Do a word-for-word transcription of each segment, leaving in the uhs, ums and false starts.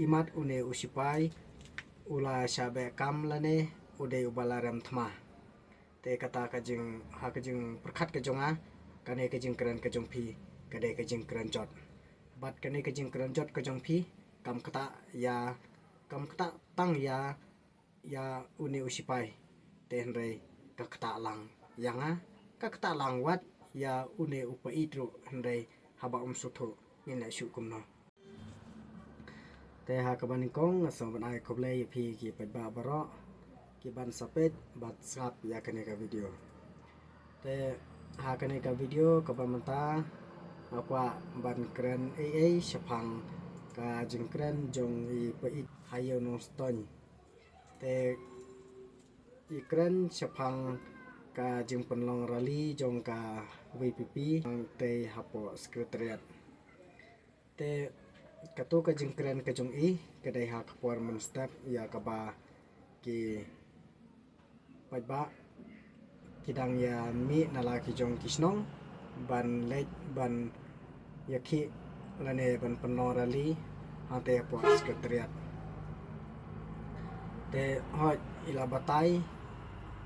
imat une u sipai u la shah beh kam lane u dei uba la rem thma. Te kata ka jing, ha ka jingpyrkhat ka jong nga, kane ka jingkren ka jong phi ka dei ka jingkren jot. Bad kane ka jingkren jot ka jong phi kam ktah ïa, kam ktah tang ïa ïa une u sipai. Te hynrei ka ktah lang ïa nga, ka ktah lang wat ïa une u paieit ruh, hynrei haba um sngewthuh ngin leh shuh kumno. Te ha kaba nyngkong nga sngewbha ban ai khublei ïa phi ki paidbah baroh ki ban sa peit bad sngap ïa kane ka video. Te ha kane ka video kaba mynta nga kwah ban kren ei ei shaphang ka jingkren jong i paieit ha ïew Nongstoiñ. Te i kren shaphang ka jingpynlong rally jong ka VPP tei hapoh Secretariat. Te kato ka jingkren ka jong i ka dei ha ka por mynstep ïa kaba ki paidbah ki dang ïa mih na la ki jong ki shnong ban leit ban ïakhih lane ban pynlong rally hangtei hapoh Secretariat. Te hooid, i la batai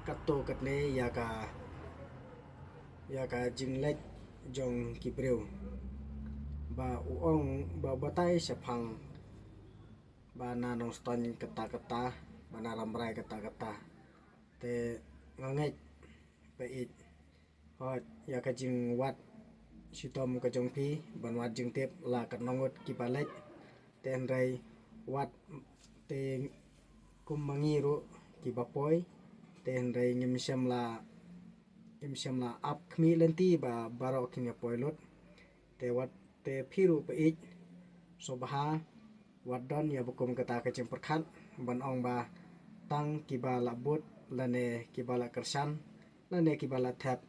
katto katne ïa ka, ïa ka jingleit jong ki briew ba u ong ba u batai shaphang ba na Nongstoiñ kata kata, ba na Rambrai kata kata. Te nga ngeit paieit, hooid, ïa ka jingwad shitom ka jong phi ban wad jingtip la katno ngut kiba leit. Te hynrei wat te kum ma ngi ruh kiba poi, te hynrei ngim shym la, ngim shym la ap khmih lynti ba baroh kin ïa poi lut. Te wat te phi ruh paieit, sngewbha wat don ïa ba kum kata ka jingpyrkhat ban ong ba tang kiba la bud lane kiba la kyrshan lane kiba la thep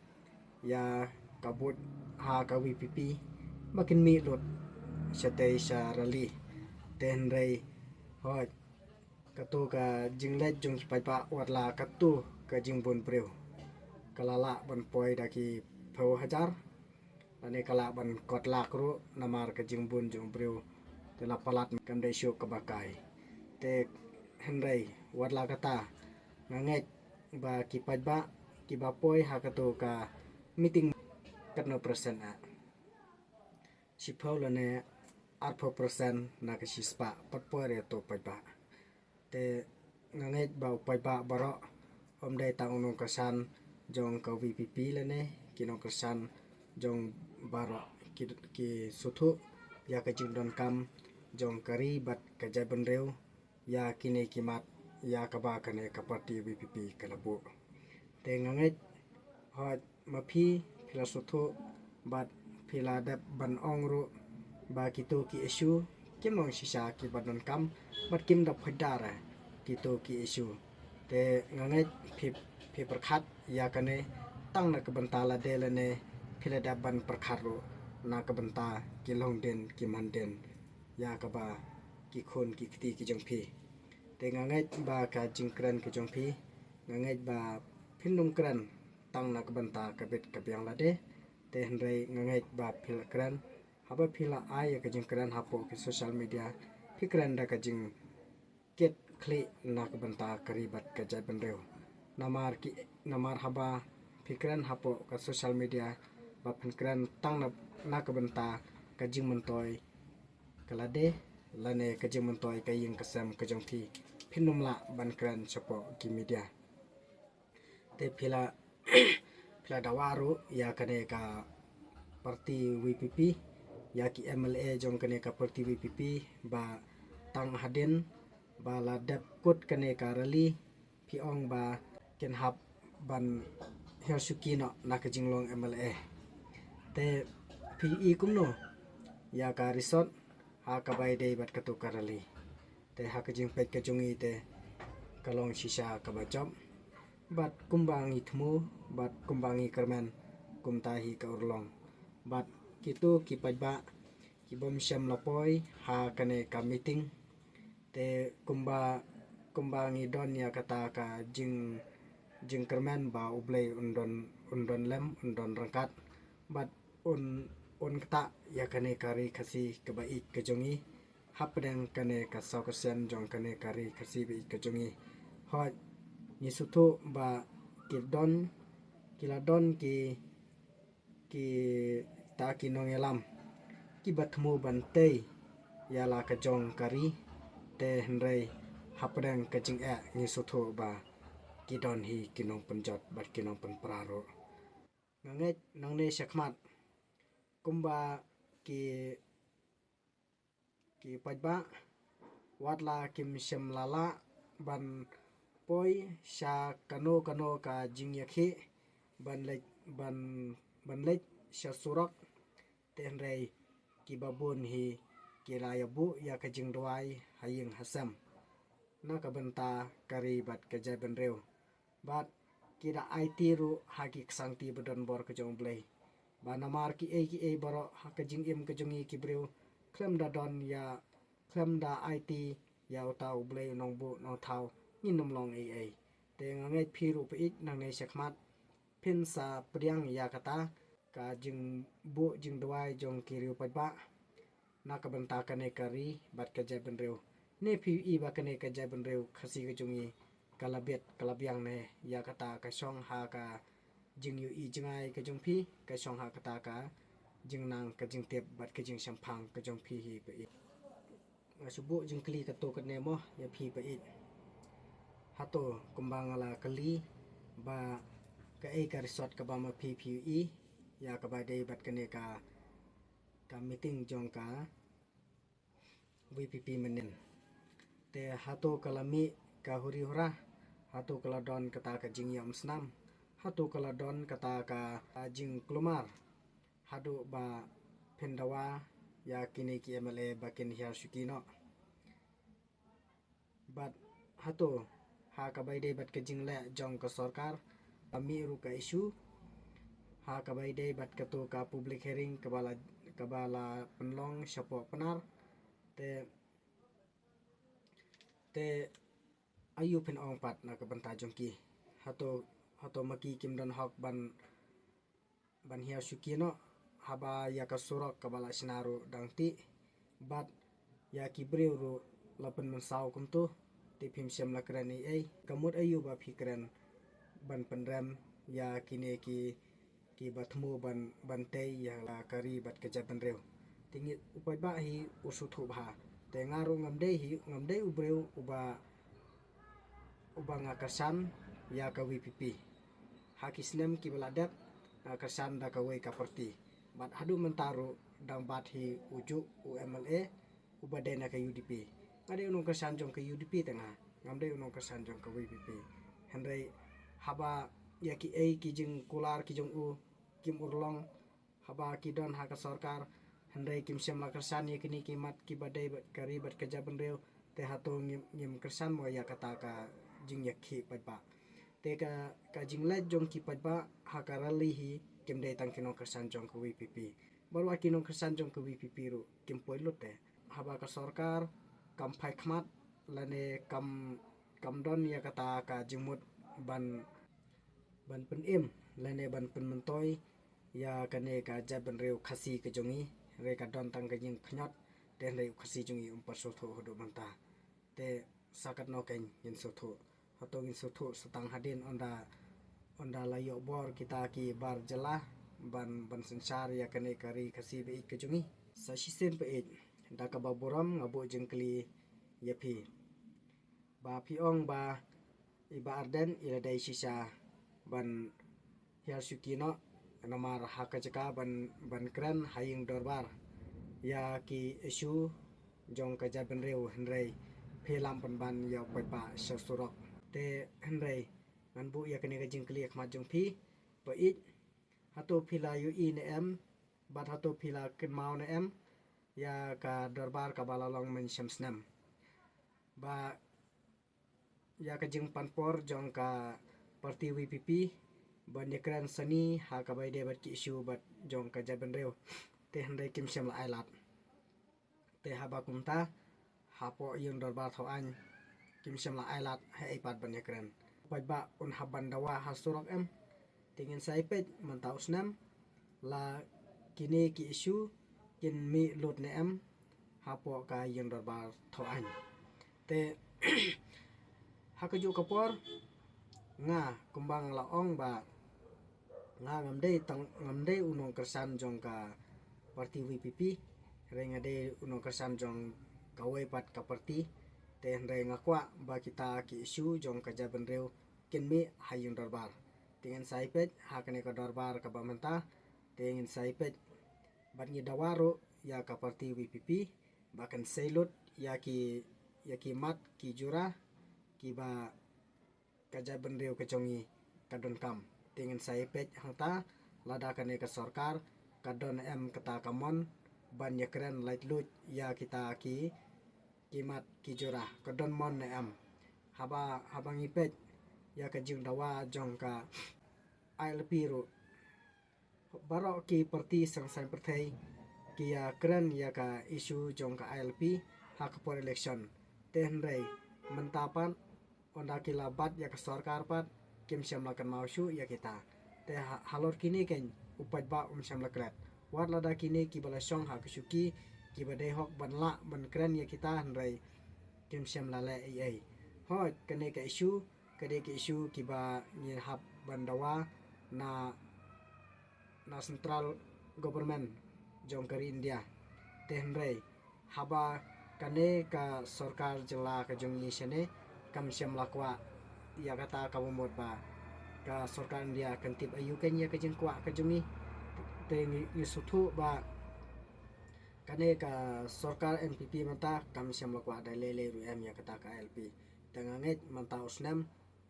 ïa ka bud ha ka VPP ba kin mih lut shatei sha rally. Te hynrei hooid, kato ka jingleit jong ki paidbah wat la kato ka jingbun briew ka la lah ban poi da ki phew hajar lane ka lah ban kot lak ruh namar ka jingbun jong u briew te la palat kam dei shuh kaba kai. Te hynrei wat la kata nga ngeit ba ki paidbah kiba poi ha kato ka meeting katno percent ah? Shiphew lane arphew percent na ka shispah pat poi re to paidbah. Te nga ngeit ba u paidbah baroh um dei tang u nongkyrshan jong ka VPP lane ki nongkyrshan jong baroh ki, ki sngewthuh ïa ka jingdonkam jong ka ri bad ka jaitbynriew ïa kine ki mat ïa kaba kane ka party VPP ka la buh. Te nga ngeit hooid ma phi phi la sngewthuh bad phi la dep ban ong ruh ba kito ki issue kim long shisha kiba donkam bad kim da phaidar kito ki issue. Te nga ngeit phi, phi pyrkhat ïa kane tang na ka bynta lade lane phi la dep ban pyrkhat ruh na ka bynta ki longdien ki mandien ïa kaba ki khun ki kti ki jong phi. Te nga ngeit ba ka jingkren ka jong phi, nga ngeit ba phin ym kren tang na ka bynta ka bit ka biang lade. Te hynrei nga ngeit ba phi la kren, haba phi la ai ïa ka jingkren hapoh ki social media, phi kren da ka jingkit khlieh na ka bynta ka ri bad ka jaitbynriew. Namar ki, namar haba phi kren hapoh ka social media ba phin kren tang na, na ka bynta ka jingmyntoi ka lade lane ka jingmyntoi ka ïing ka sem ka jong phi, phin ym lah ban kren shapoh ki media. Te phi la, phi la dawa ruh ïa kane ka party VPP, ïa ki MLA jong kane ka party VPP ba tang hadien ba la dep kut kane ka rally phi ong ba kin hap ban hiar shuki noh na ka jinglong MLA. Te phi i kumno ïa ka result ha kaba ïadei bad kato ka rally? Te ha ka jingpeit ka jong i te ka long shisha kaba jop bad kumba ngi thmu bad kumba ngi kyrmen kumta hi ka urlong. Bad kito ki paidbah ki bym shym la poi ha kane ka meeting, te kumba, kumba ngi don ïa kata ka jing, jingkyrmen ba U Blei un don, un don lem, un don ryngkat bad un, un ktah ïa kane ka ri Khasi kaba ïeit ka jong i. hapdeng kane ka saw ka sien jong kane ka ri Khasi ba ïeit ka jong ngi. Hooid, ngi sngewthuh ba ki don, ki la don ki, kita ki nongïalam kiba thmu ban tei ïa la ka jong ka ri. Te hynrei hapdeng ka jingeh ngi sngewthuh ba ki don hi ki nongpynjot bad ki nongpynpra ruh. Nga ngeit nangne shakhmat kumba ki, ki paidbah, wat la kim shym la lah ban poi sha kano kano ka jingïakhih ban leit, ban, ban leit sha surok. Te hynrei kiba bun hi ki la ïa buh ïa ka jingduwai ha ïing ha sem na ka bynta ka ri bad ka jaitbynriew. Bad ki da aiti ruh ha ki ksangti ba don bor ka jong U Blei, ba namar kiei kiei baroh ha ka jingim ka jong ngi ki briew, khlem da don ïa, khlem da aiti ïa uta U Blei u nongbuh nongthaw, ngin ym long ei ei. Te nga ngeit phi ruh phi ïeit nangne shakhmat phin sa pdiang ïa kata ka jingbuh jingduwai jong ki riew paidbah na ka bynta kane ka ri bad ka jaitbynriew. Ne phi ïohi ba kane ka jaitbynriew Khasi ka jong ngi ka la biet, ka la biang ne ïa kata ka shong ha ka jingïohi jngai ka jong phi, ka shong ha kata ka jingnang, ka jingtip bad ka jingshemphang ka jong phi hi phi ïeit. Nga shu buh jingkylli katto katne mo ïa phi phi ïeit. Hato kumba nga la kylli ba kaei ka result kaba ma phi phi ïohi ïa kaba dei bad kane ka, ka meeting jong ka VPP mynnin. Te hato ka la mih ka huri hura, hato ka la don kata ka jingïoh umsnam, hato ka la don kata ka, ka jingkulmar haduh ba phin dawa ïa kine ki MLA ba kin hiar shuki noh. Bad hato ha kaba ïadei bad ka jingleh jong ka sorkar, ka mih ruh ka issue ha kaba ïadei bad kato ka public hearing kaba la, kaba la pynlong shapoh Pnar. Te, te aïu phin ong pat na ka bynta jong ki? Hato, hato ma ki kim don hok ban, ban hiar shuki noh haba ïa ka surok kaba la shna ruh dang tih? Bad ïa ki briew ruh la pynmynsaw kumto, te phim shym la kren ei ei. Ka mut aïu ba phi kren ban pynrem ïa kine ki, kiba thmu ban, ban tei ïa la ka ri bad ka jaitbynriew? Te ngi, u paidbah hi u sngewthuh bha. Te nga ruh ngam dei hi, ngam dei u briew uba, uba nga kyrshan ïa ka VPP. Ha ki snem kiba la dep nga kyrshan da kawei ka party. Bad haduh mynta ruh dang bat hi u juh u MLA uba dei na ka UDP. Nga dei u nongkyrshan jong ka UDP te nga, ngam dei u nongkyrshan jong ka VPP. Hynrei haba ïa kiei ki jingkular ki jong u kim urlong, haba ki don ha ka sorkar, hynrei kim shym la kyrshan ïa kine ki mat kiba dei bad ka ri bad ka jaitbynriew, te hato ngim, ngim kyrshan mo ïa kata ka jingïakhih paidbah? Te ka, ka jingleit jong ki paidbah ha ka rally hi kim dei tang ki nongkyrshan jong ka VPP. Baroh ki nongkyrshan jong ka VPP ruh kim poi lut te. Haba ka sorkar kam phai khmat lane kam, kam don ïa kata ka jingmut ban, ban pynim lane ban pynmyntoi ïa kane ka jaitbynriew Khasi ka jong ngi, hynrei ka don tang ka jingkhñiot, te hynrei u Khasi jong ngi um pat sngewthuh haduh mynta. Te sa katno kein ngin sngewthuh? Hato ngin sngewthuh sa tang hadien ynda, ynda la ïoh bor kita ki bar jylla ban, ban synshar ïa kane ka ri Khasi ba ïeit ka jong ngi? Sa shisien phi ïeit, da kaba burom nga buh jingkylli ïa phi. Ba phi ong ba i Bah Ardent i la dei shisha ban hiar shuki noh, namar ha ka jaka ban, ban kren ha ïing dorbar ïa ki issue jong ka jaitbynriew, hynrei phi lam pynban ïa u paidbah sha surok. Te hynrei ngan buh ïa kane ka jingkylli ha khmat jong phi, phi ïeit. Hato phi la ïohi ne em, bad hato phi la kynmaw ne em ïa ka dorbar kaba la long mynshem snem? Ba ïa ka jingpan por jong ka party VPP ban ïakren sani ha kaba ïadei bad ki issue bad jong ka jaitbynriew, te hynrei kim shym la ai lad. Te haba kumta, hapoh ïing dorbar thaw aiñ kim shym la ai lad ha ei pat ban ïakren. Paidbah un hap ban dawa ha surok em? Te ngin sa ïa peit mynta u snem la kine ki issue kin mih lut ne em hapoh ka ïing dorbar Thawaiñ. Te ha kajuh ka por nga kumba nga la ong ba nga ngam dei tang, ngam dei u nongkyrshan jong ka party VPP, hynrei nga dei u nongkyrshan jong kawei pat ka party. Te hynrei nga kwah ba kita ki issue jong ka jaitbynriew kin mih ha ïing dorbar. Te ngin sa ïapeit ha kane ka dorbar kaba mynta, te ngin sa ïapeit bad ngi dawa ruh ïa ka party VPP ba kan sei lut ïa ki, ïa ki mat ki jura kiba ka jaitbynriew ka jong ngi ka donkam. Te ngin sa ïapeit hangta lada kane ka sorkar ka don em kata ka mon ban ïakren laitluid ïa kita ki, ki mat ki jura, ka don mon ne em. Haba, haba ngi peit ïa ka jingdawa jong ka ILP ruh, baroh ki party seng saiñ pyrthei ki ïakren ïa ka issue jong ka ILP ha ka por election. Te hynrei mynta pat, ynda ki la bat ïa ka sorkar pat, kim shym la kynmaw shuh ïa kita. Te ha, halor kine keiñ u paidbah um shym la klet. Wat lada kine kiba la shong ha ka shuki kiba dei hok ban lah ban kren ïa kita, hynrei kim shym la leh ei ei. Hooid, kane ka issue ka dei ka issue kiba ngi hap ban dawa na, na central government jong ka ri India. Te hynrei haba kane ka sorkar jylla ka jong ngi shane kam shym la kwah ïa kata, kaba mut ba ka sorkar India kan tip aïu keiñ ïa ka jingkwah ka jong ngi. Te ngi, ngi sngewthuh ba kane ka sorkar NPP mynta kam shym la kwah da lei lei ruh em ïa kata ka ILP. Te nga ngeit mynta u snem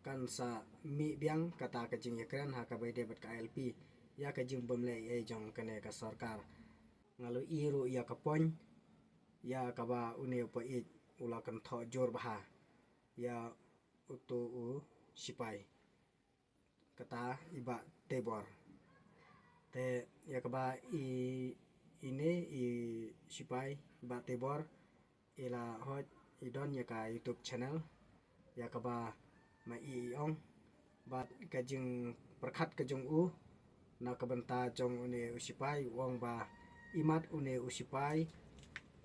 kan sa mih biang kata ka jingïakren ha kaba ïadei bad ka ILP ïa ka jingbym leh ei ei jong kane ka sorkar. Nga la ïohi ruh ïa ka point ïa kaba une u paid u la kynthoh jur bha ïa uto u sipai, kata i Bah Teibor. Te ïa kaba i, ine i sipai Bah Teibor i la, hooid, i don ïa ka YouTube channel ïa kaba ma i i ong. Bad ka jingpyrkhat ka jong u na ka bynta jong une u sipai, u ong ba imat une u sipai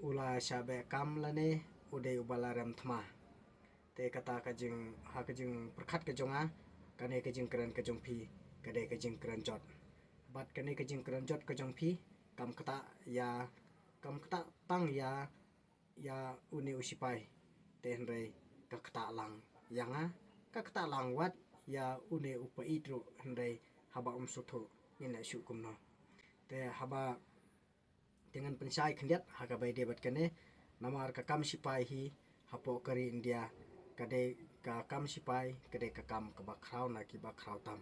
u la shah beh kam lane u dei uba la rem thma. Te kata ka jing, ha ka jingpyrkhat ka jong nga, kane ka jingkren ka jong phi ka dei ka jingkren jot. Bad kane ka jingkren jot ka jong phi kam ktah ïa, kam ktah tang ïa, ïa une u sipai, te hynrei ka ktah lang ïa nga, ka ktah lang wat ïa une u paid ruh, hynrei haba um sngewthuh ngin leh shuh kumno. Te haba, te ngan pynshai khyndiat ha kaba ïadei bad kane, namar ka kam sipai hi hapoh ka ri India ka dei ka kam sipai, ka dei ka kam kaba khraw na kiba khraw tam.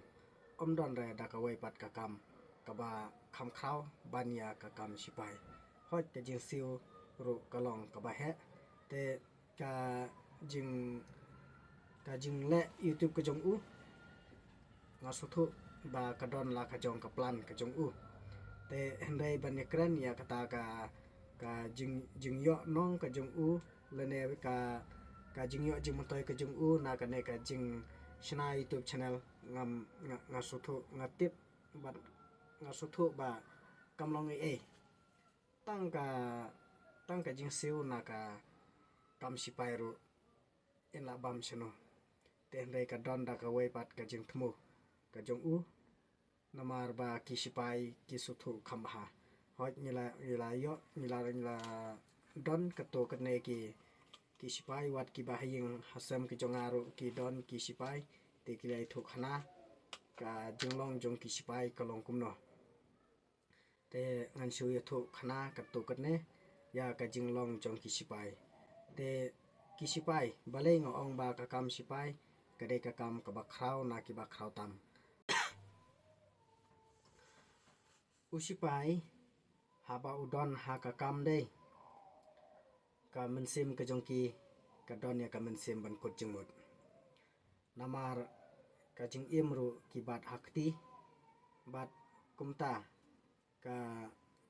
Ym don re da kawei pat ka kam kaba kham khraw ban ïa ka kam sipai. Hooid, ka jingsiew ruh ka long kaba heh. Te ka jing, ka jingleh YouTube ka jong u, nga sngewthuh ba ka don la ka jong ka plan ka jong u. Te hynrei ban ïakren ïa kata ka, ka jing, jingïoh nong ka jong u, lane ka, ka jingïoh jingmyntoi ka jong u na kane ka jingshna YouTube channel, ngam, nga, nga sngewthuh, nga tip bad nga sngewthuh ba kam long ei ei. Tang ka, tang ka jingsiew na ka kam sipai ruh yn lah bam shano. Te hynrei ka don da kawei pat ka jingthmu ka jong u, namar ba ki sipai ki sngewthuh kham bha. Hooid, ngi la, ngi la ïoh, ngi la, ngi la don katto katne ki, ki sipai, wat kiba ha ïing ha sem ki jong nga ruh ki don ki sipai. Te ki la ïathuh khana ka jinglong jong ki sipai ka long kumno. Te ngan shu ïathuh khana katto katne ïa ka jinglong jong ki sipai. Te ki sipai, balei nga ong ba ka kam sipai ka dei ka kam kaba khraw na kiba khraw tam? U sipai haba u don ha ka kam dei, ka mynsiem ka jong ki ka don ïa ka mynsiem ban kut jingmut. Namar ka jingim ruh ki bat ha kti, bad kumta ka,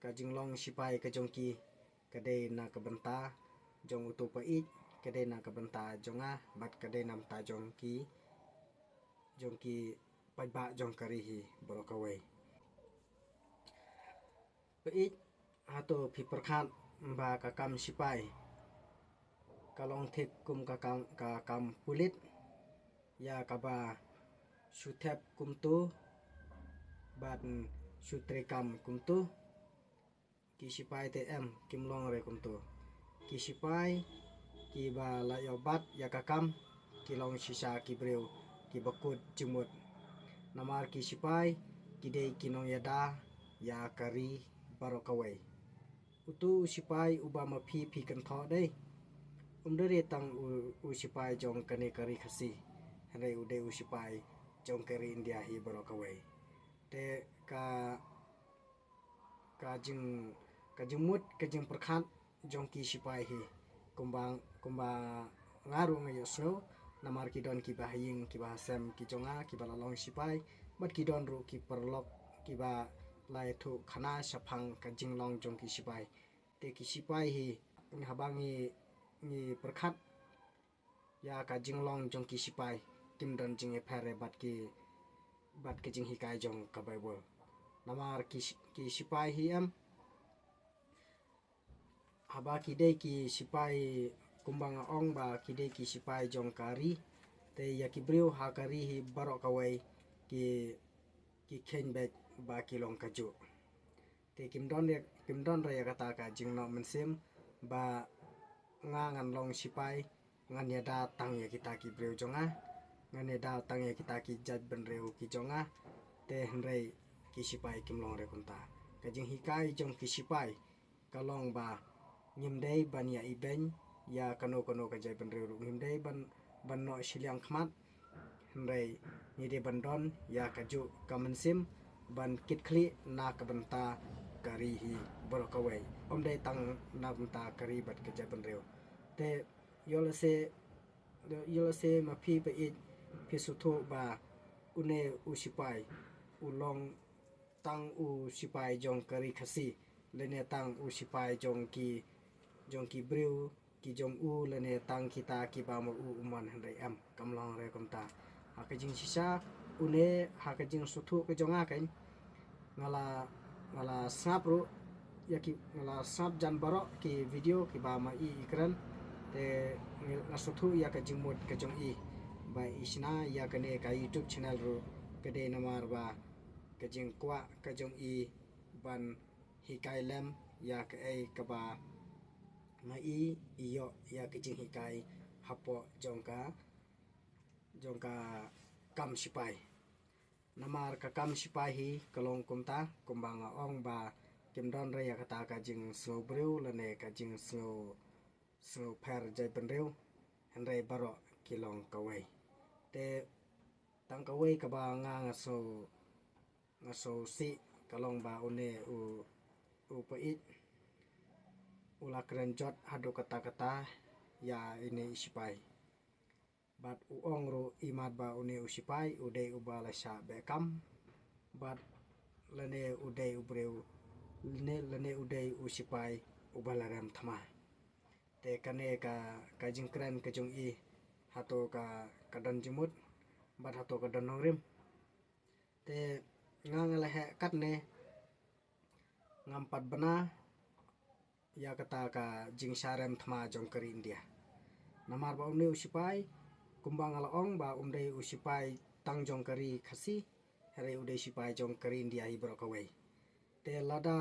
ka jinglong sipai ka jong ki ka dei na ka bynta jong uto u paid, ka dei na ka bynta jong nga, bad ka dei na bynta jong ki, jong ki paidbah jong ka ri hi baroh kawei. Paid, hato phi pyrkhat ba ka kam sipai ka long thik kum ka kam, ka kam pulit, ïa kaba shu thep kumto bad shu treikam kumto. Ki sipai te em, kim long re kumto. Ki sipai kiba la ïoh bat ïa ka kam ki long shisha ki briew kiba kut jingmut. Namar ki sipai ki dei ki nongïada ïa ka ri baroh kawei. Uto u sipai uba ma phi phi kynthoh dei, um dei re tang u, u sipai jong kane ka ri Khasi, hynrei u dei u sipai jong ka ri India hi baroh kawei. Te ka, ka jing, ka jingmut, ka jingpyrkhat jong ki sipai hi, kumba, kumba nga ruh nga ïohsngew, namar ki don kiba ha ïing kiba ha sem ki jong nga kiba la long sipai, bad ki don ruh ki paralok kiba la ïathuh khana shaphang ka jinglong jong ki sipai. Te ki sipai hi, haba ngi, ngi pyrkhat ïa ka jinglong jong ki sipai, kim don jingïapher re bad ki, bad ka jinghikai jong ka Baibl. Namar ki, ki sipai hi em, haba ki dei ki sipai, kumba nga ong ba ki dei ki sipai jong ka ri, te ïa ki briew ha ka ri hi baroh kawei ki, ki kheiñ beit ba ki long kajuh. Te kim don re, kim don re ïa kata ka jingnoh mynsiem ba nga ngan long sipai, ngan ïada tang ïa kita ki briew jong nga, ngan ïada tang ïa kita ki jaitbynriew ki jong nga. Te hynrei ki sipai kim long re kumta. Ka jinghikai jong ki sipai ka long ba ngim dei ban ïa ibeiñ ïa kano kano ka jaitbynriew ruh, ngim dei ban, ban noh shiliang khmat, hynrei ngi dei ban don ïa kajuh ka mynsiem ban kitkhlieh na ka bynta ka ri hi baroh kawei, um dei tang na bynta ka ri bad ka jaitbynriew. Te ïoh lehse, ïoh lehse ma phi ba ïeit phi sngewthuh ba une u sipai u long tang u sipai jong ka ri Khasi, lane tang u sipai jong ki, jong ki briew ki jong u, lane tang kita kiba ma u u mon, hynrei em, kam long re kumta. Ha ka jingshisha une, ha ka jingsngewthuh ka jong nga kein, nga la, nga la sngap ruh ïa ki, nga la sngap jan baroh ki video kiba ma i i kren. Te nga sngewthuh ïa ka jingmut ka jong i ba i shna ïa kane ka YouTube channel ruh ka dei namar ba ka jingkwah ka jong i ban hikai lem ïa kaei kaba ma i i ïoh ïa ka jinghikai hapoh jong ka, jong ka kam sipai. Namar ka kam sipai hi ka long kumta, kumba nga ong ba kim don re ïa kata ka jingsngewbriew lane ka jingsngew, sngewpher jaitbynriew, hynrei baroh ki long kawei. Te tang kawei kaba nga, nga sngew, nga sngewsih ka long ba une u, u pait u la kren jot haduh katta katta ïa ine i sipai. Bad u ong ruh imat ba une u sipai u dei uba la shah beh kam, bad lane u dei u briew, lane, lane u dei u sipai uba la rem thma. Te kane ka, ka jingkren ka jong i, hato ka, ka don jingmut bad hato ka don nongrim. Te nga, nga la heh katne, ngam pat bna ïa kata ka jingshah rem thma jong ka ri India. Namar ba une u sipai, kumba nga la ong ba um dei u sipai tang jong ka ri Khasi, hynrei u dei sipai jong ka ri India hi baroh kawei. Te lada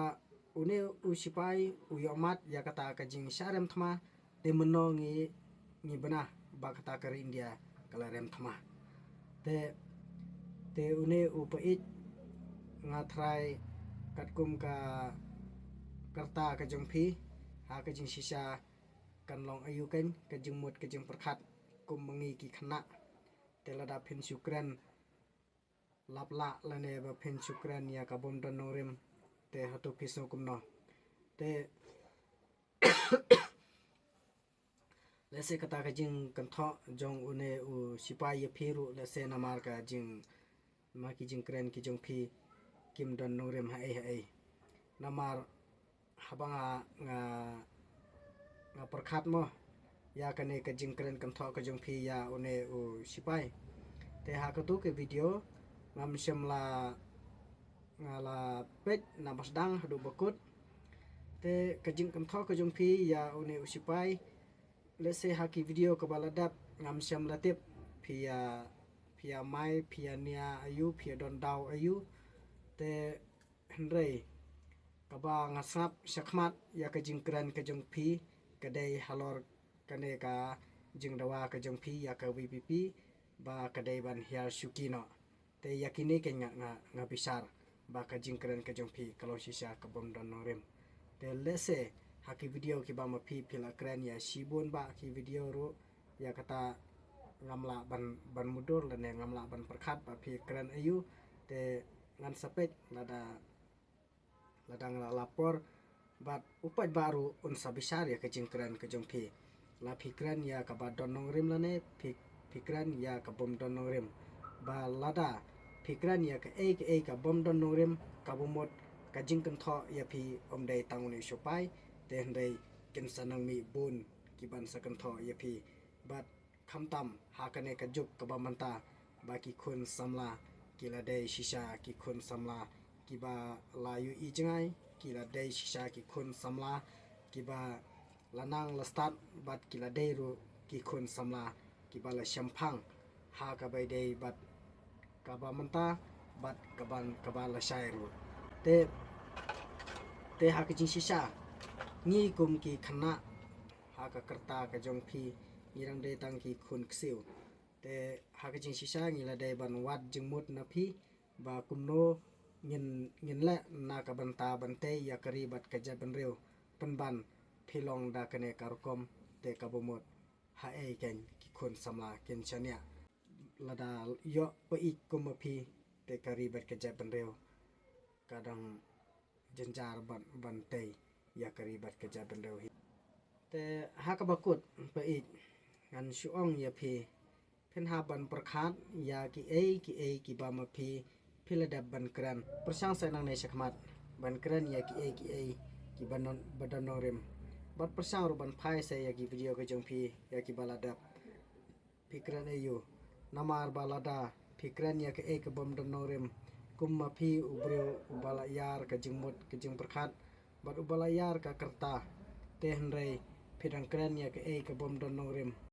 une u sipai u ïoh mad ïa kata ka jingshah rem thma, te mynno ngi, ngi bna ba kata ka ri India ka la rem thma. Te, te une u pait, nga tharai katkum ka, ka rta ka jong phi, ha ka jingshisha kan long aïu kein ka jingmut ka jingpyrkhat kum ma ngi ki khynnah. Te lada phin shu kren lap lah lane ba phin shu kren ïa ka bym don nongrim, te hato phi sngew kumno? Te lehse kata ka jingkynthoh jong une u sipai ïa phi ruh, lehse namar ka jing, namar ki jingkren ki jong phi kim don nongrim haei haei. Namar haba nga, nga, nga pyrkhat mo ïa kane ka jingkren kynthoh ka jong phi ïa une u sipai, te ha kato ka video ngam shym la, nga la peit na ba sdang haduh ba kut. Te ka jingkynthoh ka jong phi ïa une u sipai, lehse ha ki video kaba la dep ngam shym la tip phi ïa, phi ïa mai, phi ïa nia aïu, phi ïa don daw aïu. Te hynrei kaba nga sngap shakhmat ïa ka jingkren ka jong phi ka dei halor kane ka jingdawa ka jong phi ïa ka VPP ba ka dei ban hiar shuki noh. Te ïa kine ka nga, nga, nga bishar ba ka jingkren ka jong phi ka long shisha ka bym don nongrim. Te lehse ha ki video kiba ma phi phi la kren ïa shibun ba ki video ruh, ïa kata ngam lah ban, ban mutdur lane ngam lah ban pyrkhat ba phi kren aïu. Te ngan sa peit lada, lada nga la por bad u paidbah ruh un sa bishar ïa ka jingkren ka jong phi. La phi kren ïa kaba don nongrim lane phi, phi kren ïa ka bym don nongrim. Ba lada phi kren ïa kaei kaei ka bym don nongrim, ka bym mut ka jingkynthoh ïa phi ym dei tang une u sipai, te hynrei kin sa nang mih bun kiban sa kynthoh ïa phi. Bad khamtam ha kane ka juk kaba mynta ba ki khun samla ki la dei shisha ki khun samla kiba la ïohi jngai, ki la dei shisha ki khun samla kiba la nang la stad bad ki la dei ruh ki khun samla kiba la shemphang ha kaba dei bad kaba mynta bad kaban kaba la shai ruh. Te, te ha ka jingshisha ngi kum ki khynnah ha ka rta ka jong phi ngi dang dei tang ki khun ksiew. Te ha ka jingshisha ngi la dei ban wad jingmut na phi ba kumno ngin, ngin leh na ka bynta ban tei ïa ka ri bad ka jaitbynriew pynban phi long da kane ka rukom. Te ka bym mut haei kein ki khun samla kin shaniah. Lada ïoh pait kum ma phi te ka ri bad ka jaitbynriew ka dang jynjar ban, ban tei ïa ka ri bad ka jaitbynriew hi. Te ha kaba kut pait ngan shu ong ïa phi, phin hap ban pyrkhat ïa kiei kiei kiba ma phi phi la dep ban kren. Pyrshang sa nangne shakhmat ban kren ïa kiei kiei kiba don, ba don nongrim. Bad pyrshang ruh ban phai sa ïa ki video ka jong phi ïa kiba la dep. Phi kren aïu? Namar ba lada phi kren ïa kaei ka bym don nongrim, kum ma phi u briew uba la ïar ka jingmut ka jingpyrkhat bad uba la ïar ka rta, te hynrei phi dang kren ïa kaei ka bym don nongrim.